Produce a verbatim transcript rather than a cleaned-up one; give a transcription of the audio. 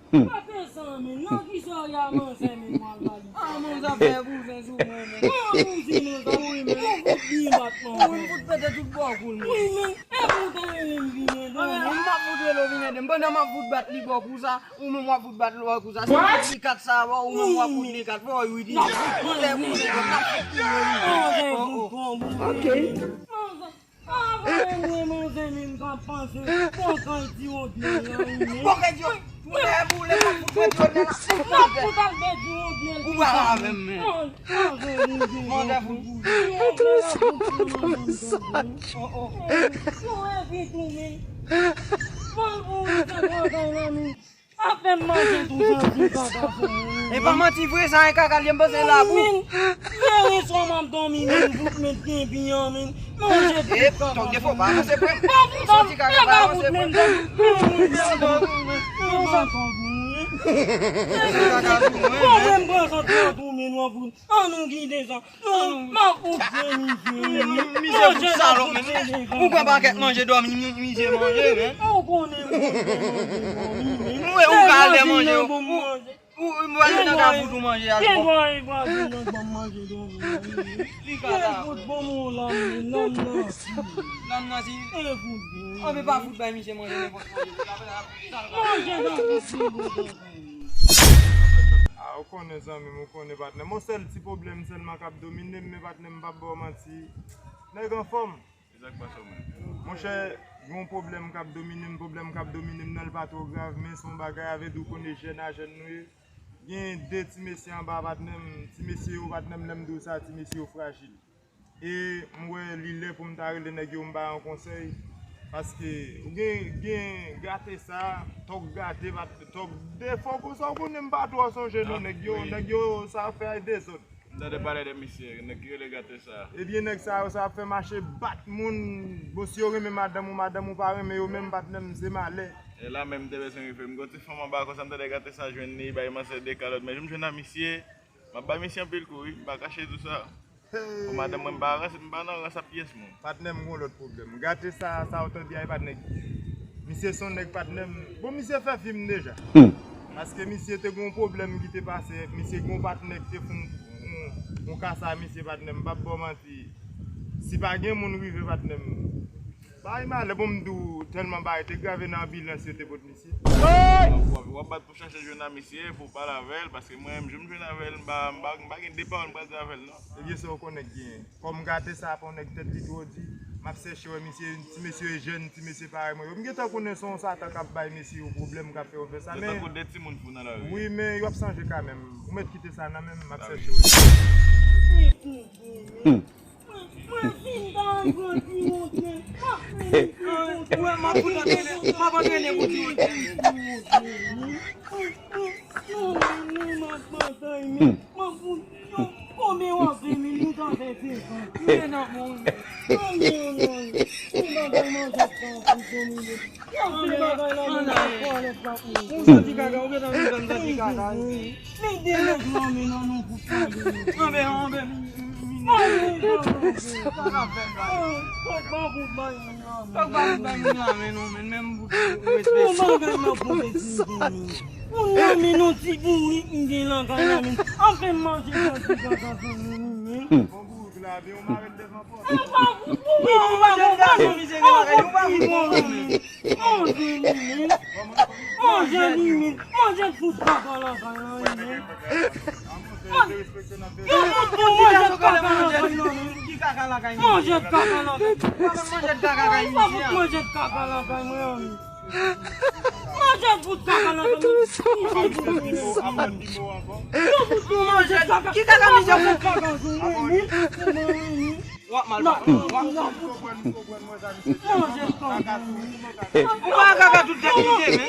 Hmm. Pa fè sa, men. Nan ki sa w ya manzè, men, w al ba li? Ah, manzè fè bouzen sou mwen, men. Ah, bouzen, manzè, wi, men. Ou fout byen bat manzè. Wi, m fout pete tout bò kou l, men. Wi, men. E pou w ta rele m vin ede w, men. Ah, men, m ap fout rele w vin ede m. Pandan m ap fout bat li bò kou sa, ou menm w ap fout bat li bò kou sa. Si m fout li kat sa, bon, ou menm w ap fout li kat. Bon, wi, di. Lè bouzen, bon, n ap fout li, wi. Manzè, fout bon, bon. Ok. Manzè. Avan mwen, manzè, men m ka panse, bòkè di Odnèl la, wi, men. Bòkè di Odnèl, boulè, boulè, bòkè di Odnèl la. Ou pa fout al bè di Odnèl. Ou pa avè m, men. Manzè, manzè, manzè, manzè. Tout sa, sa, sa. Oh, oh. Yo, epi tou, men. Mal pou ou, sa travay la, men. Afè m manje tou santi kaka fè mwen. E pa manti vre, sa e kaka li ye, m panse labou. Men, yè swa m ap dòmi, men, fout met kenpi an, men. Manje tout kaka fè mwen. E, tòg de fò, pa avanse vre. Pa fout, santi kaka, pa avanse vre. Bon, men, m pran santi an tou, men, w ap fout. An nou kite sa. Non, m ap fout fè misye. Misye fout salòp, men. Ou pran pakèt manje dòmi, mi-, misye manje, men. Ou konnen m konn fè manje dòmi, men. Ou, ou ka al dè manje, ou, ou, ou, vwazin nan ka fout ou manje a. Gen vwazin nan ban m manje dòmi, men. Li ka la. Fout bon moun la, men. Lòm nan si. Lòm nan si. E fout bon. Ann pa fout bay misye manje nenpòt manje. Manje nan fout si bon. Ah, ou konnen zanmi m, ou konnen patnè m. Yon sèl ti pwoblèm sèlman k ap domine m, men patnè m, m p ap ba w manti. Nèg anfòm. E sa k pase w menm? Monchè, gen yon pwoblèm k ap domine m, pwoblèm k ap domine m nan, l pa twò grav, men se yon bagay, avèdi w konnen jèn a jèn nou ye. Gen de ti mesye anba patnè m, ti mesye yo patnè m, lè m di w sa, ti mesye yo frajil. E m wè li lè pou m ta rele nèg yo, m ba yo yon konsèy. Paske ou gen, gen gate sa, tòg gate, pa tòg defo konsa, ou konnen m pa twò sonje non nèg yo, nèg yo sa fè dezòd. M tande pale de misye, nèg ki rele gate sa. Ebyen nèg sa yo sa ap fè mache bat moun. Bon, si yo renmen madanm ou, madanm ou pa renmen yo menm, patnè m, se malè. E la menm m te bezwen rive. M gen yon ti fanm anba konsa, m tande gate sa jwenn li, bay mansè de kalòt. Men jan m jwenn a misye, m ap bay misye anpil kou wi, m pa kache di w sa. Pou madanm mwen, m pa rans, m pa nan rans a pyès moun. Patnè m, gon lòt pwoblèm. Gate sa, sa w tande a, e pa nèg li ye. Misye se yon nèg patnè m. Bon, misye fè fi m deja. Hmm. Paske misye te gon pwoblèm ki te pase. Misye gon patnè ki te fè yon, yon, yon kasa a misye, patnè m. M p ap ba w manti. Si pa gen moun rive, patnè m. Bagay malè, bon, m di w, tèlman bagay te grave nan anbilans yo te pot misye. W ap, w ap, w ap bat pou chache jwenn a misye, pou w pale avè l, paske mwen menm, jan m jwenn avè l, m pa, m pa, m pa gen de pawòl m pral di avè l, non. Ebyen, sa w konnen k genyen. Kòm gate sa a pa yon nèg tèt li twò di, m ap chèche wè misye, ti mesye jèn, ti mesye parèy mwen yo. M gentan konnen se yon satan k ap bay mesye yo pwoblèm, k ap fè yo fè sa, men. Yo tankou de timoun fou nan lari. Wi, men yo ap chanje kanmenm. Ou mèt kite sa nan men m, m ap chèche wè. Hmm. Mwen fin ta al pran ti wontyèl, m ap mennen ti wontyèl. Wè, m ap fout antrene, m ap antrene pou ti wontyèl. Non, non, non, m ap batay, men m ap fout yon konbyen w ap fè, men nou ta fè senkant. Men nan, men. Non, non, non. Yon bagay manzè pa fout domine. Yon bagay la, men, yon bagay la, men. Ou santi kaka, ou gentan vin fè m santi kaka. Men de nèg lanmen nan nou pou pale. Anben, anben, mi, mi, mi, mi. Sa k ap fè m la? Tòg pa fout bay moun lanmen. Tòg pa fout bay moun lanmen non, men menm pou ou respekte. Yon bagay nan pote ti zanmi. Moun lanmen non ti bourik m gen lakay la, men. Anfen manje sa ti kaka zanmi, men. Bon bourik la, vin yon marèt devan pòt. Ou pa fout bourik, ou pa fout bourik. Manje li menm, manje fout kaka lakay la, wi menm. Yo fout bon manje kaka lakay la, wi menm. Manje kaka lakay. Manje kaka lakay, manje kaka lakay mwen, wi. Manje fout kaka lakay mwen. Yo fout bon manje kaka. Ki kaka misye fout kaka sou mwen, wi. W ap mal pale. W ap mal pale. Manje kaka. Ou pa kaka tout tèt li gen, men.